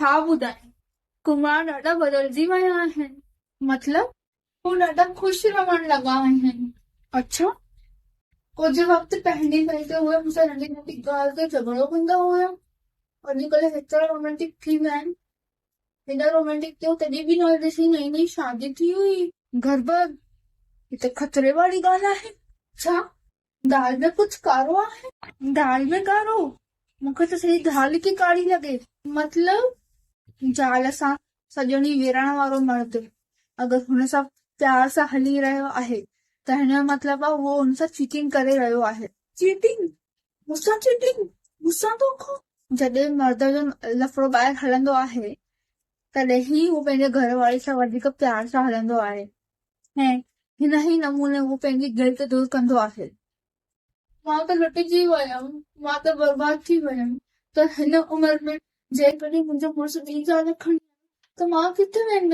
ڇا ٻڌايان، ڪنوار ڏاڍا بدلجي ويا آهن. مطلب؟ هو ڏاڍا خوش رهڻ لڳا آهن. اڇا! ڪجهه وقت پهرين تائين ته اهي مون سان ننڍي ننڍي ڳالهه تي جهڳڙو ڪندا هيا. اڄڪلهه هيترا رومانٽڪ ٿي ويا آهن. هيڏا رومانٽڪ ٿيو تڏهن به نه ڏسي نئين نئين شادي ٿي هئي. گڙٻڙ! هي ته خطري واري ڳالهه آهي. ڇا؟ دال ۾ ڪجهه ڪارو آهي؟ دال ۾ ڪارو؟ مون کي ته سڄي دال ئي ڪاري لڳي. مطلب؟ زال سان سڄو ڏينهن ويڙهڻ وارو مرد اگر هن سان پيار سان هلي رهيو آهي ته هن جو مطلب آهي اهو هن سان چيٽنگ ڪري رهيو آهي. چيٽنگ؟ مون سان چيٽنگ؟ مون سان دوکو؟ جڏهن مرد جو لفڙو ٻاهر هلندو آهي تڏهن ئي هو پنهنجي گهر واري سان وڌيڪ پيار سان هلندو آهي. ۽ هن ئي نموني هو پنهنجي گلٽ دور ڪندو آهي. مان ته لٽجي ويم، مان ته برباد ٿي ويم ته هن عمر ۾ جيڪڏهن منهنجو مڙس ٻي زال کڻي آيو ته مان ڪٿي ويندس؟